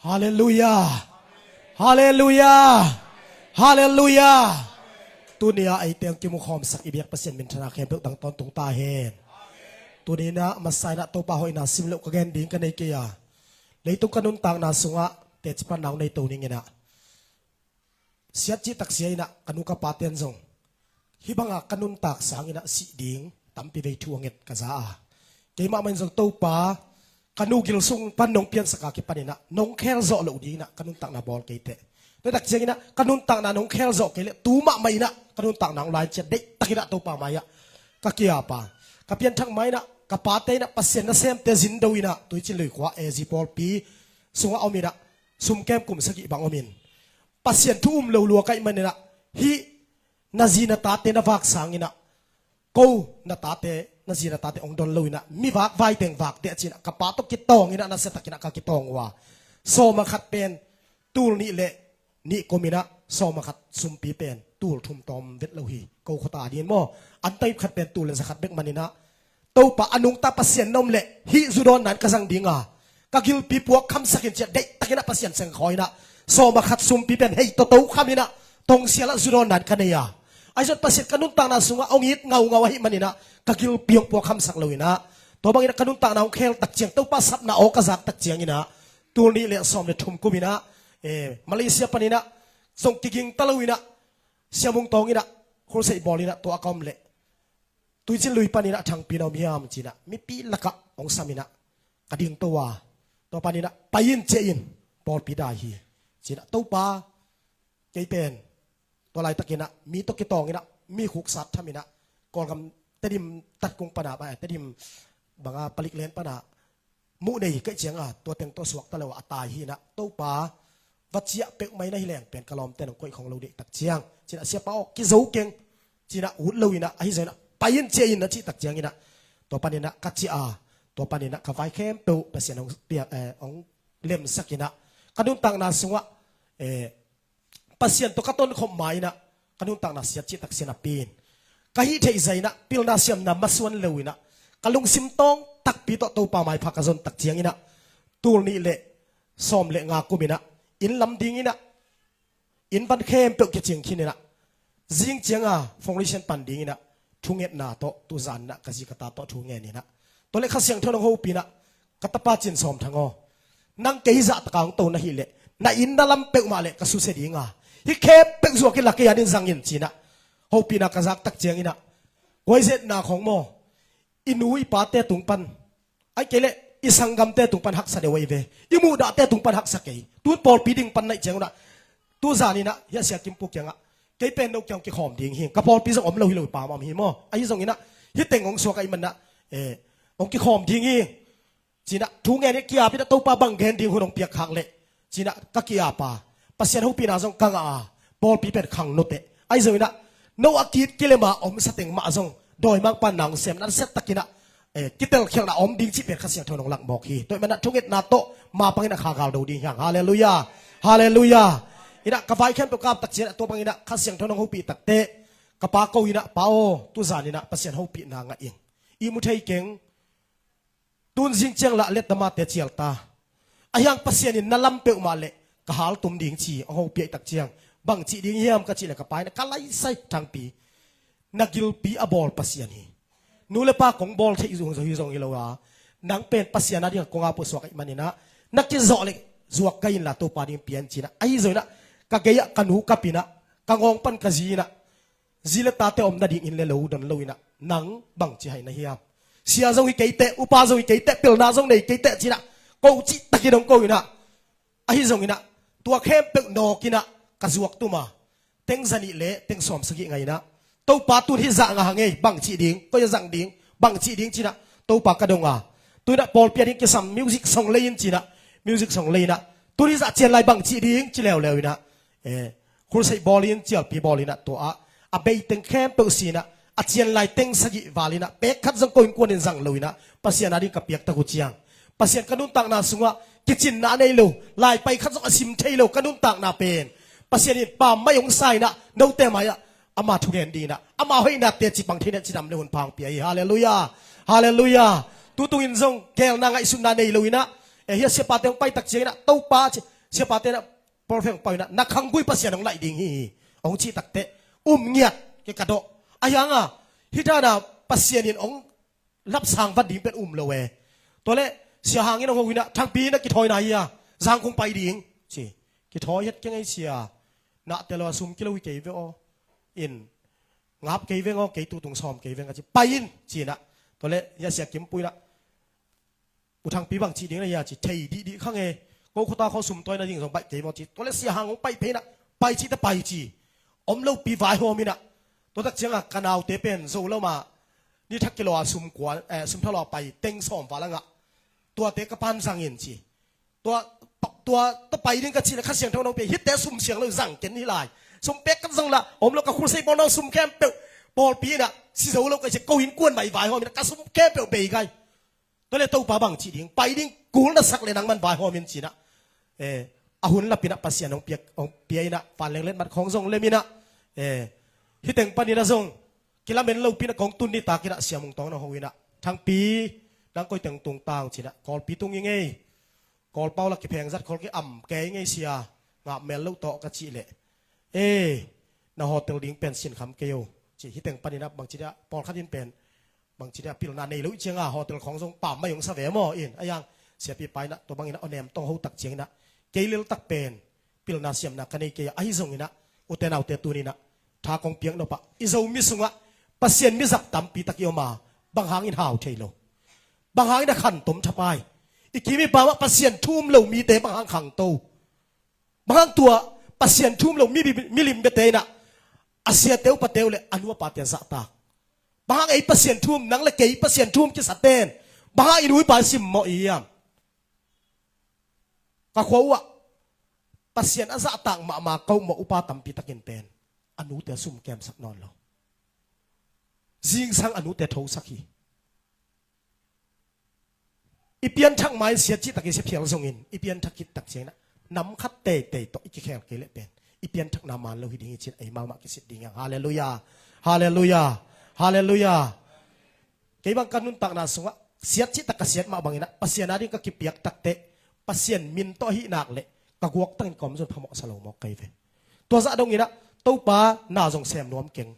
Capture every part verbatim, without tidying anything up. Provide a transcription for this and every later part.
Halleluiah. Halleluiah. Halleluiah. Tuni-ah eite hong kimukhawmsak i biak Pasian minthanna khempeuh tang tawntung ta hen. Tuni-in ah masa-in ah Topa hoihna sim loh ka gen ding ka nei kei a, leitung ka nuntakna sungah teci panna hong nei to ning in ah, siat cih taksia in ah ka nu ka pate'n zong hih banga ka nuntak sangin ah sih ding tampi vei thu a nget ka za a, keimah mah in zong Topa ka nu gil sung pan nong piansak a kipanin ah nong khel zawh loh dingin ah ka nuntakna bawl kei teh. Tua tak ciangin ah ka nuntakna nong khel zawh kei leh tu mahmah in ah ka nuntakna hong lai-in ciat deihtakin ah Topa mai-ah ka ki-ap a, ka pianthak mai-in ah ka pate in ah Pasian nasemte zin do in ah Tuicin Lui khua A G pawlpi sungah om in ah sumkem kum sagih bang om in, Pasian thu um lo lua ka hih manin ah hih na zi na tate na vak sangin ah ko na tate, na zi na tate hong don lo in ah mi vak vai teng vak teh ci-in ah ka pa tawh kitawng in ah nasiatakin ah ka kitawng uh a, sawm a khat pen tul nih le nih kum in ah sawm a khat sumpi pen tul thum tawm vet lo hi. Ko khuata dingin maw, an taip khat pen tul le za khat bek manin ah Topa a nungta Pasian na om leh hih zu dawnna in ka zang ding a, ka gilpi puak khamsak in ci-a deihtakin ah Pasian sengkhawi in ah sawm a khat sumpi pen hei tawh tokham in ah tongsial ah zu dawnna in ka nei a, ahi zong Pasian ka nuntakna sungah hong it ngaungau ahih manin ah ka gilpi hong puak khamsak lo in ah, tua bangin ah ka nuntakna hong khel tak ciang Topa sapna aw ka zak tak ciangin ah tul nih le sawm le thum kum in ah, eh, Malaysia panin ah zong kiging ta lo in ah Sia Mung Tawng in ah crusade bawl in ah tua a ka om leh Tuicin Lui panin ah Thangpi na om hiam ci-in ah mipi lakah hong sam in ah ka ding to a, tua panin ah pai in, ciah in, pawlpi dai hi ci-in ah Topa, kei pen tua laitakin ah mi tawh kitawng in ah mi khuk sat tham in ah Kawlgam Tedim tatkung pan ah, eh, Tedim banga palik len pan ah muh nei ka hih ciangin tua teng tawh suakta lo a, a tai hi in ah Topa, va ciah peuhmah in ah hi leng pen ka lawmte'n hong koih khong lo deih tak ciang ci-in ah siapa aw kizo keng ci-in ah ut lo in ah, ahi zong in ah pai in, ciah in na cih tak ciangin ah tua panin ah ka ciah a, tua panin ah ka vai khempeuh Pasian hong piak, eh, hong lemsak in ah ka nuntakna sungah, eh, Pasian tawh ka tonkhop ma in ah ka nuntakna siat cih tak sian a pi in, ka hih theih zah in ah pilna siamna masuan lo in ah ka lungsim tawng takpi tawh Topa maipha ka zon tak ciangin ah tul nih le sawm le nga kum in ah inn lam ding in ah inn van khempeuh kicing khin in ah zing cianga foundation pan ding in ah thungetna tawh tuzan in ah ka zi ka ta tawh thu ngen in ah, tua leh Kha Siangtho in hong hopih in ah, ka tapa Cin Sawm Thang aw, nang kei zahtak a hong to na hih leh na inn na lam peuhmah leh ka susia ding a, hih khempeuh zuak in la kei adingin zang in ci-in ah hopihna ka zak tak ciangin ah, kua i zetna khong maw, i nu i pate tung pan, ahih kei leh i sanggamte tung pan haksa deuh ahi ve. I muhdahte tung pan haksa kei. Tun pawlpi ding pan na hih ciangun ah, tuzan in ah hiah Sia Kim Pu kiangah, kei pen no kiang kikhawm ding hi, ka pawlpi zong om lo hi lo, i pa mah om hi maw, ahi zong in ah hih teng hong suak ahih manin ah, eh, hong kikhawm ding hi ci-in ah thu ngen in, ki-ap in ah Topa bang gen ding hun hong piak khak leh ci-in ah ka ki-ap a, Pasian hopihna zong ka ngah a, pawlpi pen khang nuteh. Ahi zong in ah no a ki-it kilem a omsa teng mah zong dawimangpa in na hong sem in ah nasiatakin ah, eh, kitelkhialhna a om ding cih pen Kha Siangtho in hong lak mawk hi. Tua ahih manin ah thungetna tawh ma pangin ah kha gal do ding hi hang. Halleluiah. Halleluiah. In ah ka vai khempeuh ka ap tak ciangin ah tua bangin ah Kha Siangtho in hong hopih tak teh ka pa ko in ah, pa aw, tuzan in ah Pasian hopihna ngah ing. Ihmu thei keng. Tun zing ciang lah let na mate cial ta. Ahi hang Pasian in na lam peuhmah leh ka haltum ding ci hong hopih ahih tak ciang, bang cih ding hiam ka cih leh ka pa in ah, ka laisai Thangpi, na gilpi a bawl Pasian hi. Nu le pa kong bawl theih zong hi zong hi lo a, nang pen Pasian adingin kong ap uh suak ahih manin ah na kizawh leh zuak gai inla Topa dingin pia in ci-in ah, ahi zong in ah ka gei-ah ka nu kap in ah, ka ngawng pan ka zi in ah, zi le tate om nadingin le lo don lo in ah, nang bangci hai na hiam? Sia zong hi kei teh, upa zong hi kei teh, pilna zong nei kei teh ci-in ah ko cihtakin hong ko in ah, ahi zong in ah tua khempeuh nawk in ah ka zuak tum a, teng zanih le teng sawm sagih ngah in ah, Topa, tun hih zah ngah hang ei, bang cih ding, koi-ah zang ding, bang cih ding ci-in ah Topa ka dong a, tu-in ah pawlpi adingin kisam music song lei in ci-in ah, music song lei in ah, tun hih zah cian lai bang cih ding ci leuleu in ah, eh, crusade bawl in, cialpi bawl in ah, tua ah a bei teng khempeuh si in ah, a cian lai teng sagih val in ah, pek khat zong ko innkuan in zang lo in ah Pasian adingin ka piak tak uh ciang, Pasian ka nuntakna sungah kicinna a nei lo, laipai khat zong a sim thei lo ka nuntakna pen Pasian in pammaih hong sa in ah, note mai-ah ama thugen dingin ah, ama hoihna teci pang thei in ah cidam le hun pha hong pia hi. Halleluiah. Halleluiah. Tutung in zong geelna ngaihsutna nei lo in ah, eh, hiah siapate hong pai tak ciangin ah, Topa ci, Siapate na, pawlfeng pau inah, na khanggui Pasian hong laih ding hi, hong cih takteh, um ngiat, kei ka dawh. Ahi hanga, hih dana Pasian in hong lapsang vat ding pen um lo e. Tua leh, Sia Hang in hong ho inah, Thangpi na kithawina hi a, zang kong pai ding, ci. Kithawi het kei ngei sia, nahte lo a sum kilo hi kei ve aw. In, ngap kei veng aw, kei tutung sawm kei veng a ci, pai in, ci inah. Tua leh, hia Sia Kim Pu inah, U Thangpi bang cih ding na hia ci, thei dihdih kha nge, ko khuata kho sum tawina ding zong baih kei maw ci. Tua leh Sia Hang hong pai phei inah, pai cih teh pai ci. Om lopi vaihawm inah. Tua tak cianga ka naute pen Zolama ni thak kilo a sum kua, eh, sum thalo a pai teng sawm val a ngah. Tuate ka pan zang in ci. Tua, tua, tua pai ding ka cih leh Kha Siangtho nong pia, hihte sum siang lo zang ken hi lai. Sum pek ka zong lah, om lo ka khulsei pawl nong sum khempeuh. Pawlpi inah, si zo lo ka ci, ko hin kuan mai vaihawm inah, ka sum khempeuh bei kai. Tua leh Topa bang cih ding, pai ding kul na sak leh nangman vaihawm in ci inah. Eh, a hun lap inah Pasian hong piak, hong pia inah, Vanleng Letmat khawng zong lem inah. Eh, hih teng pan inah zong, kilamen lopi inah kong tun nitak inah Sia Mung Tawng nong ho inah. Thangpi, nang koi teng tung tang ci inah, Kawlpi tung i ngei. Kawlpau la kipheng zat khol ki am kei ngei sia, ngap mel lo tawh ka cih leh. Eh, na hotel ding pen sin kham kei o. Ci hih teng pan inah bangci dia, pawlkhat in pen. Bangci dia pilna nei lo i cianga, hotel khawng zong pam mai hong sa ve maw in. A yang, siapi pa inah, tua bang inah, aw nem tong ho tak ciang inah. Kei lel tak pen, pilna siamna ka nei kei a, ahi zong inah, ute naute tuni inah. Tha kong piak nop ah, i Zomi sungah, Pasian mi zak tampi tak i om a, bang hangin hau thei lo. Bang hangin a khantom thapai. I kim i pam ah Pasian thu um lo mite bang hang khangto. Bang hang tua Pasian thu um lo mi, mi, milim biate inah. A siate upate uh leh a nu a pate zahtak. Bang hang ei Pasian thu um, nang leh kei Pasian thu um kisaten. Bang hang i nu i pa simmawh i hiam. Ka khua uhah Pasian a zahtak mahmah ka ummawh upa tampi takin pen a nute a sum kemsak nawn lo. Zingsang a nute thosak hi. I pianthak mai siat cih tak i sia phial zongin, i pianthak khit tak ciangin ah, nam khat teitei tawh i kikhel kei leh pen, i pianthakna man lo hi ding hi cin, ei mahmah kisit ding hi hang. Halleluiah. Halleluiah. Halleluiah. Kei bang ka nuntakna sungah, siat cih tak ka siat mah bangin ah, Pasian ading ka kipiak takteh, Pasian min tawh ahih nak leh, ka guak tangin ka om zong phamawh sa lo mawk ka hi ve. Tua zah dongin ah, Topa na zong sem nuam keng.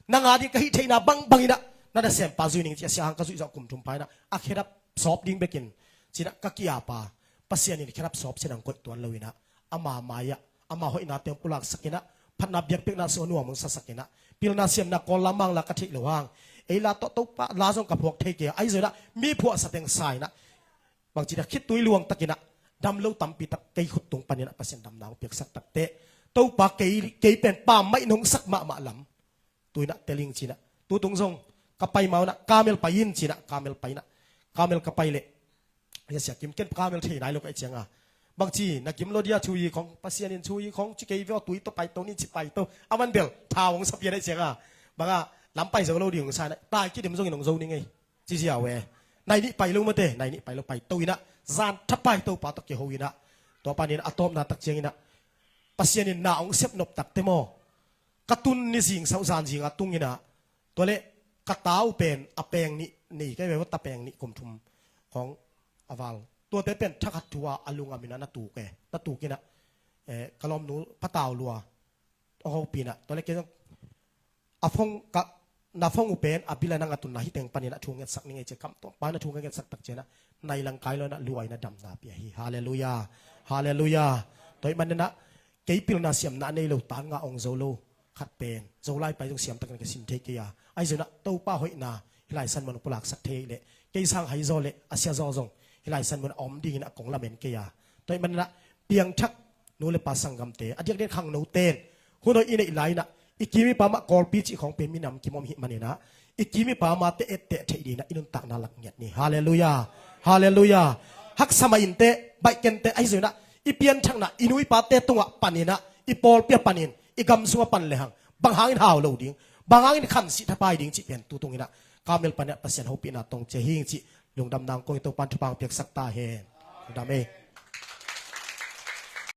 Nang ading ka hih theihna bangbangin ah, na nasempa zui ning ci a, sia hang ka zuih zawh kum thum pha in ah, a khedap sawp ding bekin, cin ah ka ki-ap a, Pasian in khedap sawp sin hong koih tuan lo in ah, ama mai-ah, ama hoihnate hong pulaksak in ah, phatna biakpiakna sung a nuam hong sasak in ah, pilna siamna Kawl la Mang la ka theih loh hang, ei la tawh Topa la zong ka phuak thei kei a, ahi zongin ah, mi phuahsa teng sa in ah, bangci in ah, khitui luang takin ah, dam lo tampi tak kei khut tung panin ah, Pasian damna hong piaksak takteh, Topa kei, kei pen pammaih nong sak mahmah lam. Tu in ah tel ing cin ah. Tutung zong ka pai ma un ah, Kamel pai in cin ah, Kamel pai in ah. Kamel ka pai leh, hia sia kim ken Kamel thei nai lo ka hih ciang a. Bangci, na kim lo dia, thu i khong, Pasian in thu i khong ci kei ve aw, tui tawh pai to ni ci pai to. A man bel, thau hong sa pian a hih ciang a. Bang a, lam pai zo lo ding hong sa in ah, tai kidim zongin hong zo ning ei. Ci ziau e. Nai nih pai lo mate, nai nih pai lo pai to in ah. Zan thapai Topa tawh kiho in ah. Tua panin a tawpna tak ciangin ah, Pasian in na hong sep nop takteh maw, ka tun ni zing sauh zan zing a tung in ah, tua leh ka ta uh pen a peng nih nei ka hi ve, ta peng nih kum thum khawng a val. Tuate pen thakhat thu a a lungam in ah na tuk e, na tuk in ah, eh, ka lawmnu patau lua hong hopih in ah, tua leh kei zong a phone ka, na phone uh pen a bil a nang a tunna hi teng panin ah thu ngetsak ning ei ci a, kam tuam pan a thu ka ngetsak tak ciang ah, nai lang kai lo in ah lua in ah damna pia hi. Halleluiah. Halleluiah. Tua ahih manin ah, kei pilna siamna a nei lo, tan ngah hong zo lo khat pen, Zolai pai zong siam takin ka sim thei kei a. Ahi zongin ah, Topa hoihna, hih lai san mun pulaksak thei leh, kei sang hai zaw leh, a sia zaw zong, hih lai san mun a om dingin ah kong lamen kei a. Tua ahih manin ah, piangthak, nu le pa sanggamte, a diakdiak khangno ten, hun hoih i neih lai in ah, i kim i pam ah Kawlpi cih khawng pen minam kim om ahih manin ah, i kim i pam a te etteh theih dingin ah i nuntakna lak ngiat ni. Halleluiah. Halleluiah. Haksa mah inteh, baih kenteh, ahi zongin ah, i pianthakna, i nu i pate tungah panin ah, i pawlpi ah panin, i gam sungah pan lehang, bang hangin hau lo ding, bang hangin khansih thapai ding cih pen tutung in ah, Kamel panin ah Pasian hopihna tawh ciah hi ing cih, lungdamna hong kong hi. Topa'n thupha hong piaksak ta hen. Lungdam ei.